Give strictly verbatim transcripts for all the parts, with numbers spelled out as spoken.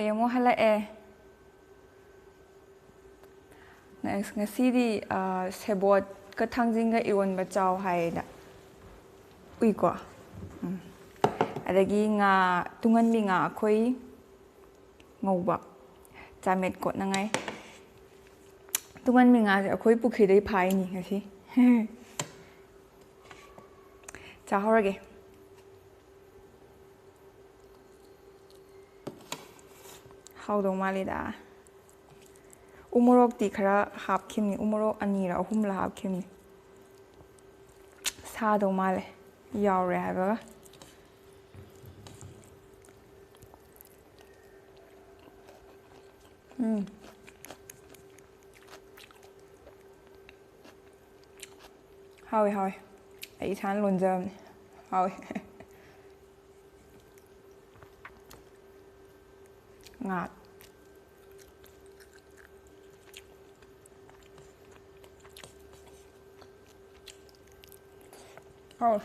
ꯑꯩ ꯑꯃꯨꯛ ꯍꯜꯂꯛꯑꯦ꯫ ꯉꯁꯤꯗꯤ ꯁꯦꯕꯣꯠꯀ ꯊꯥꯡꯖꯤꯡꯒ ꯏꯔꯣꯟꯕ ꯆꯥꯎ ꯍꯥꯏꯌꯦꯅ ꯎꯏꯀꯣ꯫ ꯎꯝ꯫ ꯑꯗꯒꯤ ꯉꯥ, ꯇꯨꯡꯍꯟꯕꯤ ꯉꯥ ꯑꯩꯈꯣꯏ ꯉꯧꯕ, ꯆꯥꯃꯦꯠ ꯀꯣꯠꯅꯉꯥꯏ꯫ ꯇꯨꯡꯍꯟꯕꯤ ꯉꯥꯁꯦ ꯑꯩꯈꯣꯏ ꯄꯨꯈ꯭ꯔꯤꯗꯩ ꯐꯥꯏꯅꯤ ꯉꯁꯤ꯫ ꯆꯥꯍꯧꯔꯒꯦ꯫ ꯍꯥꯎꯗꯧ ꯃꯥꯜꯂꯤꯗ꯫ ꯎꯃꯣꯔꯣꯛꯇꯤ ꯈꯔ ꯍꯥꯞꯈꯤꯕꯅꯤ, ꯎꯃꯣꯔꯣꯛ ꯑꯅꯤꯔ ꯑꯍꯨꯝꯂ ꯍꯥꯞꯈꯤꯕꯅꯤ꯫ ꯁꯥꯗꯧ ꯃꯥꯜꯂꯦ꯫ ꯌꯥꯎꯔꯦ ꯍꯥꯏꯕꯒ꯫ ꯎꯝ꯫ ꯍꯥꯎꯋꯦ, ꯍꯥꯎꯋꯦ꯫ ꯑꯩ ꯏꯁꯥꯅ ꯂꯣꯟꯖꯕꯅꯤ꯫ ꯍꯥꯎꯋꯦ꯫ ꯉꯥ꯫ ꯍꯥꯎꯋꯦ꯫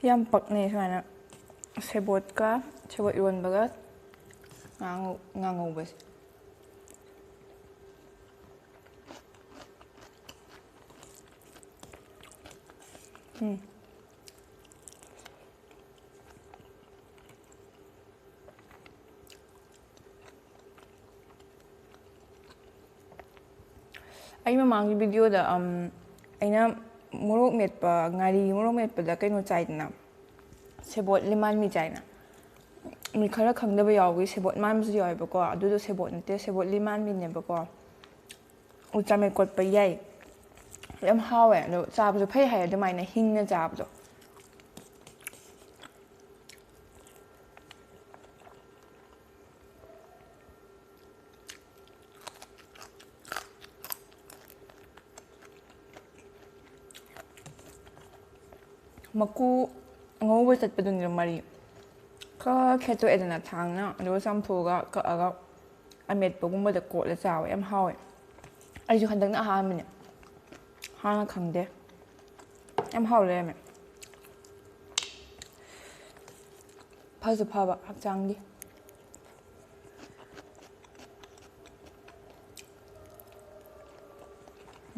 ꯌꯥꯝ ꯄꯛꯅꯩ ꯁꯨꯃꯥꯏꯅ ꯁꯦꯕꯣꯠꯀ, ꯁꯦꯕꯣꯠ ꯏꯔꯣꯟꯕꯒ ꯉꯥ ꯉꯧ-, ꯉꯥ ꯉꯧꯕꯁꯦ꯫ ꯎꯝ꯫ ꯑꯩ ꯃꯃꯥꯡꯒꯤ ꯚꯤꯗꯤꯑꯣꯗ, ꯑꯝ, ꯑꯩꯅ ꯃꯣꯔꯣꯛ ꯃꯦꯠꯄ, ꯉꯥꯔꯤ ꯃꯣꯔꯣꯛ ꯃꯦꯠꯄꯗ ꯀꯩꯅꯣ ꯆꯥꯏꯗꯅ, ꯁꯦꯕꯣꯠ ꯂꯤꯃꯥꯟꯕꯤ ꯆꯥꯏꯅ꯫ ꯃꯤ ꯈꯔ ꯈꯪꯗꯕ ꯌꯥꯎꯕꯒꯤ ꯁꯦꯕꯣꯠ ꯃꯥꯟꯕꯁꯨ ꯌꯥꯎꯋꯦꯕꯀꯣ꯫ ꯑꯗꯨꯗꯣ ꯁꯦꯕꯣꯠ ꯅꯠꯇꯦ, ꯁꯦꯕꯣꯠ ꯂꯤꯃꯥꯟꯕꯤꯅꯦꯕꯀꯣ꯫ ꯎ ꯆꯥꯃꯦꯠ ꯀꯣꯠꯄ ꯌꯥꯏ꯫ ꯌꯥꯝ ꯍꯥꯎꯋꯦ꯫ ꯑꯗꯣ ꯆꯥꯕꯁꯨ ꯐꯩ ꯍꯥꯏ ꯑꯗꯨꯃꯥꯏꯅ ꯍꯤꯡꯅ ꯆꯥꯕꯗꯣ꯫ ꯃꯀꯨ ꯑꯉꯧꯕ ꯆꯠꯄꯗꯨꯅꯤꯗꯣ, ꯃꯔꯤ ꯈꯔ ꯈꯦꯠꯇꯣꯛꯑꯦꯗꯅ ꯊꯥꯡꯅ, ꯑꯗꯨꯒ ꯆꯥꯝꯊꯣꯛꯑꯒ ꯀꯛꯑꯒ ꯑꯃꯦꯠꯄꯒꯨꯝꯕꯗ ꯀꯣꯠꯂ ꯆꯥꯕ ꯌꯥꯝ ꯍꯥꯎꯋꯦ꯫ ꯑꯩꯁꯨ ꯍꯟꯗꯛꯅ ꯑꯍꯥꯟꯕꯅꯦ, ꯍꯥꯟꯅ ꯈꯪꯗꯦ꯫ ꯌꯥꯝ ꯍꯥꯎ ꯂꯩꯔꯝꯃꯦ꯫ ꯐꯁꯨ ꯐꯕ ꯍꯛꯆꯥꯡꯒꯤ꯫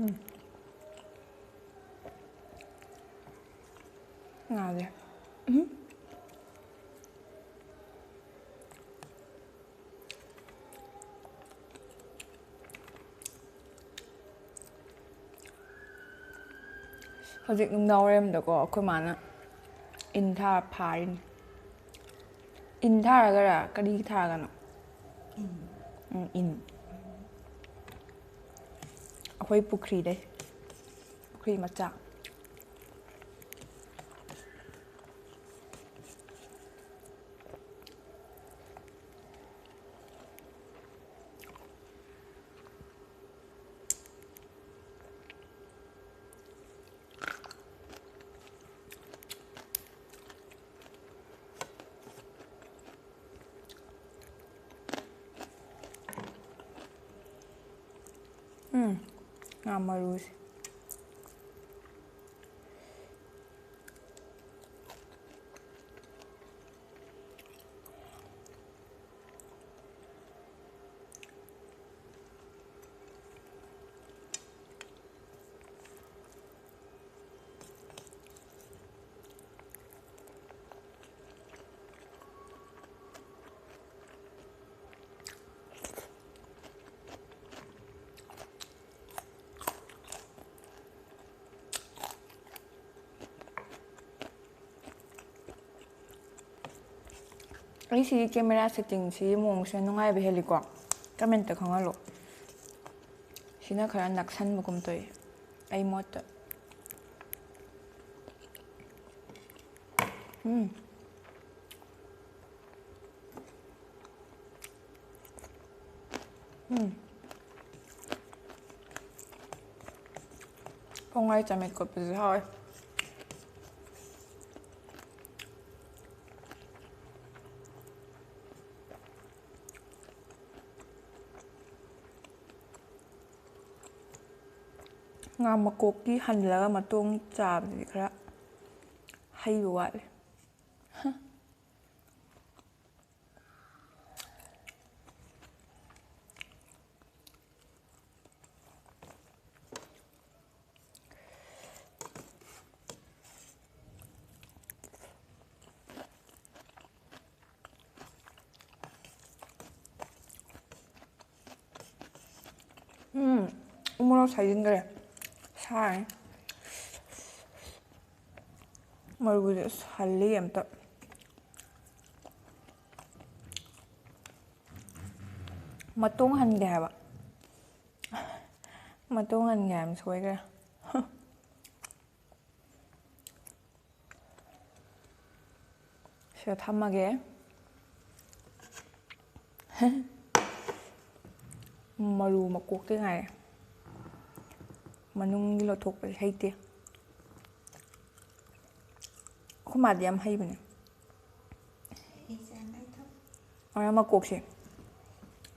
ꯎꯝ꯫ ꯉꯥꯁꯦ꯫ ꯎꯝ꯫ ꯍꯧꯖꯤꯛ ꯅꯨꯡꯗꯥꯡ ꯋꯥꯏꯔꯝꯗꯀꯣ ꯑꯩꯈꯣꯏ ꯃꯥꯅ ꯏꯟ ꯊꯥꯔ ꯐꯥꯔꯤꯅꯤ꯫ ꯏꯟ ꯊꯥꯔꯒꯔ ꯀꯔꯤ ꯊꯥꯔꯒꯅꯣ? ꯎꯝ, ꯏꯟ꯫ ꯑꯩꯈꯣꯏ ꯄꯨꯈ꯭ꯔꯤꯗꯩ, ꯄꯨꯈ꯭ꯔꯤ ꯃꯆꯥ꯫ ꯎꯝ, ꯉꯥ ꯃꯔꯨꯁꯦ꯫ ꯑꯩ ꯁꯤꯒꯤ camera setting ꯁꯤꯒꯤ ꯃꯑꯣꯡꯁꯤꯅ ꯅꯨꯡꯉꯥꯏꯕ ꯍꯦꯜꯂꯤꯀꯣ? Comment ꯇ ꯈꯪꯍꯜꯂꯣ꯫ ꯁꯤꯅ ꯈꯔ ꯅꯛꯁꯟꯕꯒꯨꯝ ꯇꯧꯏ ꯑꯩ ꯃꯣꯠꯇ꯫ ꯎꯝ꯫ ꯎꯝ꯫ ꯄꯣꯡꯍꯋꯥꯏ ꯆꯥꯃꯦꯠ ꯀꯣꯠꯄꯁꯨ ꯍꯥꯎꯋꯦ꯫ ꯉꯥ ꯃꯀꯣꯛꯇꯤ ꯍꯜꯂꯒ ꯃꯇꯣꯡ ꯆꯥꯕꯗꯨꯗꯤ ꯈꯔ ꯍꯩꯕ ꯋꯥꯠꯂꯦ꯫ ꯎꯝ, ꯎꯃꯣꯔꯣꯛ ꯁꯥꯏꯖꯤꯟꯈ꯭ꯔꯦ꯫ ꯁꯥꯏ꯫ ꯃꯔꯨꯁꯦ ꯑꯁ ꯍꯜꯂꯤ ꯑꯝꯇ꯫ ꯃꯇꯣꯡ ꯍꯟꯒꯦ ꯍꯥꯏꯕ꯫ ꯃꯇꯣꯡ ꯍꯟꯒꯦ ꯍꯥꯏꯕ ꯁꯣꯏꯈ꯭ꯔꯦ꯫ ꯁꯤꯗ ꯊꯝꯃꯒꯦ꯫ ꯃꯔꯨ ꯃꯀꯣꯛꯇ ꯉꯥꯏꯔꯦ꯫ ꯃꯅꯨꯡꯒꯤ ꯂꯧꯊꯣꯛꯄꯁꯦ ꯍꯩꯇꯦ꯫ ꯑꯩꯈꯣꯏ ꯃꯥꯗꯤ ꯌꯥꯝ ꯍꯩꯕꯅꯦ꯫ ꯑꯩ ꯆꯥꯅꯤꯡꯉꯥꯏ ꯊꯝ- ꯑꯣꯔ ꯃꯀꯣꯛꯁꯦ꯫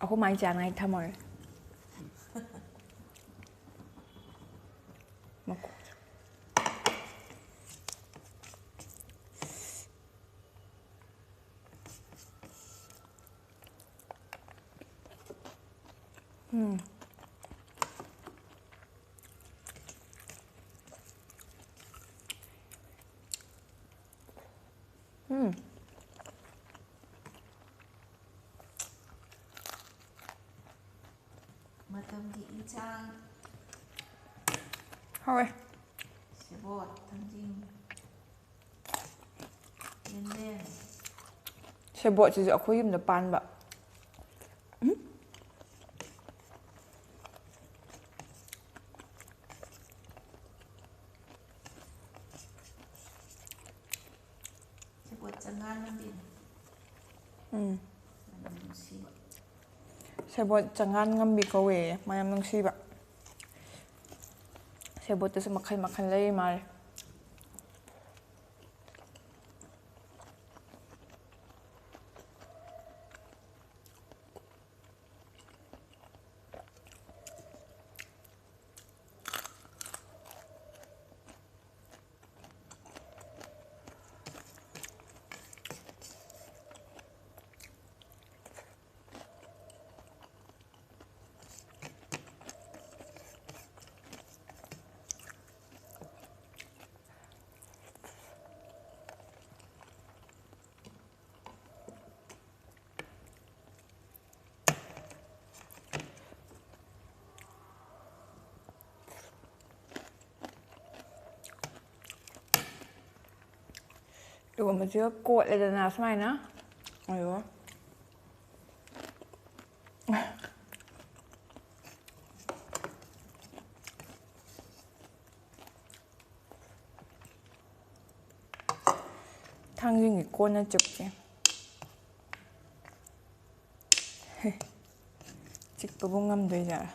ꯑꯩꯈꯣꯏ ꯃꯥꯏ ꯆꯥꯅꯉꯥꯏ ꯊꯝꯃꯒꯦ꯫ ꯃꯀꯣꯛꯁꯦ꯫ ꯎꯝ꯫ ꯎꯝ꯫ ꯃꯇꯝꯒꯤ ꯏꯟꯁꯥꯡ꯫ ꯍꯥꯎꯋꯦ꯫ ꯁꯦꯕꯣꯠ, ꯊꯥꯡꯖꯤꯡ, ꯌꯦꯟꯗꯦꯝ꯫ ꯁꯦꯕꯣꯠꯁꯤꯁꯨ ꯑꯩꯈꯣꯏ ꯌꯨꯝꯗ ꯄꯥꯟꯕ꯫ ꯎꯝ꯫ ꯁꯦꯕꯣꯠ ꯆꯉꯥꯟ ꯅꯝꯕꯤꯅꯤ꯫ ꯎꯝ꯫ ꯃꯅꯝ ꯅꯨꯡꯁꯤꯕ꯫ ꯁꯦꯕꯣꯠ ꯆꯉꯥꯟ ꯉꯝꯕꯤ ꯀꯧꯋꯦꯌꯦ, ꯃꯅꯝ ꯅꯨꯡꯁꯤꯕ꯫ ꯁꯦꯕꯣꯠꯇꯁꯨ ꯃꯈꯜ ꯃꯈꯜ ꯂꯩ ꯃꯥꯜꯂꯦ꯫ ꯑꯗꯨꯒꯨꯝꯕꯁꯤꯒ ꯀꯣꯠꯂꯦꯗꯅ ꯁꯨꯃꯥꯏꯅ꯫ ꯑꯗꯨꯒ ꯊꯥꯡꯖꯤꯡꯒꯤ ꯀꯣꯟꯅ ꯆꯨꯞꯀꯦ꯫ ꯆꯤꯛꯄꯕꯨ ꯉꯝꯗꯣꯏꯖꯥꯠꯂꯥ?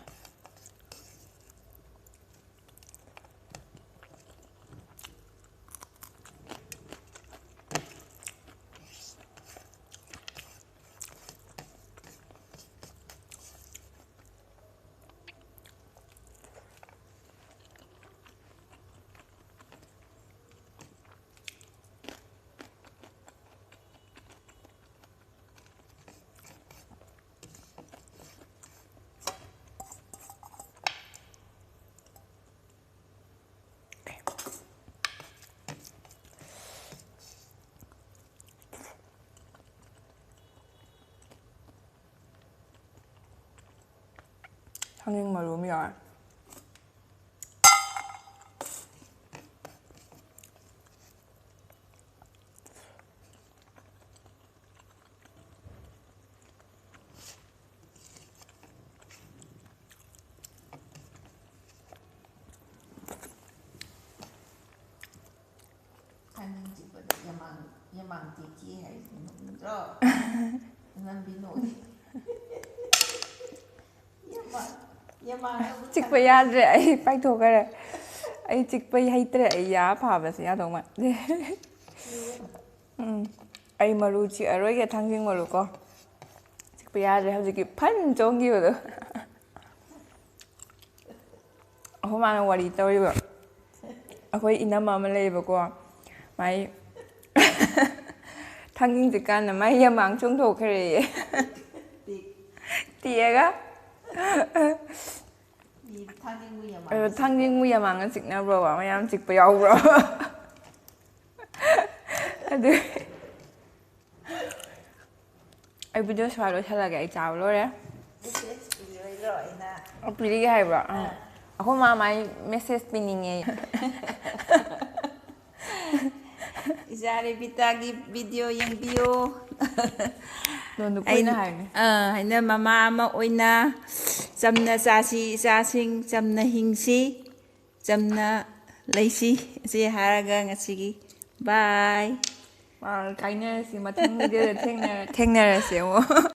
ꯊꯥꯡꯖꯤꯡ ꯃꯔꯨ ꯑꯃ ꯌꯥꯎꯔꯦ꯫ ꯊꯥꯡꯖꯤꯡ ꯆꯤꯛꯄꯗ ꯌꯦꯃꯥꯡ, ꯌꯦꯃꯥꯡ ꯇꯦꯛꯈꯤ ꯍꯥꯏꯁꯦ ꯅꯣꯛꯅꯤꯡꯗ꯭ꯔꯣ? ꯅꯝꯕꯤ ꯅꯣꯛꯏ꯫ ꯌꯦꯃꯥꯡ, ꯌꯦꯃꯥꯡ ꯑꯃꯨꯛ ꯆꯤꯛꯄ ꯊꯥꯡꯖꯤꯡ ꯌꯥꯗ꯭ꯔꯦ, ꯑꯩ ꯄꯥꯏꯊꯣꯛꯈ꯭ꯔꯦ꯫ ꯑꯩ ꯆꯤꯛꯄ ꯍꯩꯇ꯭ꯔꯦ, ꯑꯩ ꯌꯥ ꯐꯥꯕꯁꯦ ꯌꯥꯗꯧ ꯃꯥꯟꯗꯦ꯫ ꯎꯝ, ꯑꯩ ꯃꯔꯨ ꯆꯤꯛꯑꯔꯣꯏꯒꯦ, ꯊꯥꯡꯖꯤꯡ ꯃꯔꯨ ꯀꯣ꯫ ꯆꯤꯛꯄ ꯌꯥꯗ꯭ꯔꯦ, ꯍꯧꯖꯤꯛꯀꯤ ꯐꯟ ꯆꯣꯡꯈꯤꯕꯗꯣ꯫ ꯑꯩꯈꯣꯏ ꯃꯥꯅ ꯋꯥꯔꯤ ꯇꯧꯔꯤꯕ꯫ ꯑꯩꯈꯣꯏ ꯏꯅꯝꯃ ꯑꯃ ꯂꯩꯌꯦꯕꯀꯣ, ꯃꯥꯏ ꯊꯥꯡꯖꯤꯡ ꯆꯤꯛꯀꯥꯟꯗ ꯃꯥꯏ ꯌꯦꯃꯥꯡ ꯆꯣꯡꯊꯣꯛꯈ꯭ꯔꯦꯌꯦ꯫ ꯇꯦꯛ-, ꯇꯦꯛꯑꯒ꯫ ꯃꯤ ꯊꯥꯡꯖꯤꯡꯕꯨ ꯌꯦꯃꯥꯡ ꯑꯗꯣ ꯆꯤꯛꯄ꯭ꯔꯣ? ꯊꯥꯡꯖꯤꯡꯕꯨ ꯌꯦꯃꯥꯡꯅ ꯆꯤꯛꯅꯕ꯭ꯔꯣꯕ? ꯃꯌꯥꯝ ꯆꯤꯛꯄ ꯌꯥꯎꯕ꯭ꯔꯣ? ꯑꯗꯨ ꯑꯩ ꯚꯤꯗꯤꯑꯣ ꯁ꯭ꯋꯥꯏ ꯂꯣꯏꯁꯤꯜꯂꯒꯦ, ꯑꯩ ꯆꯥꯕ ꯂꯣꯏꯔꯦ꯫ ꯃꯦꯁꯦꯖ ꯄꯤꯔꯣꯏꯗ꯭ꯔꯣ ꯑꯩꯅ? ꯑꯣ, ꯄꯤꯔꯤꯒꯦ ꯍꯥꯏꯕ꯭ꯔꯣ? ꯑꯥ꯫ ꯑꯥ꯫ ꯑꯩꯈꯣꯏ ꯃꯥ ꯃꯥꯏ ꯃꯦꯁꯦꯖ ꯄꯤꯅꯤꯡꯉꯦ꯫ ꯏꯆꯥ ꯔꯦꯕꯤꯇꯥꯒꯤ ꯚꯤꯗꯤꯑꯣ ꯌꯦꯡꯕꯤꯌꯣ꯫ ꯂꯣꯟꯗꯣ ꯀꯨꯏꯅ ꯍꯥꯏꯔꯅꯦ꯫ ꯑꯥ, ꯑꯩꯅ ꯃꯃꯥ ꯑꯃ ꯑꯣꯏꯅ ꯆꯝꯅ ꯆꯥꯁꯤ ꯏꯆꯥꯁꯤꯡ, ꯆꯝꯅ ꯍꯤꯡꯁꯤ, ꯆꯝꯅ ꯂꯩꯁꯤ꯫ ꯑꯁꯤ ꯍꯥꯏꯔꯒ ꯉꯁꯤꯒꯤ ꯕꯥꯏ꯫ ꯑꯥ, ꯀꯥꯏꯅꯔꯁꯤ꯫ ꯃꯊꯪ ꯚꯤꯗꯤꯑꯣꯗ ꯊꯦꯡꯅꯔ-, ꯊꯦꯡꯅꯔꯁꯤ ꯑꯃꯨꯛ꯫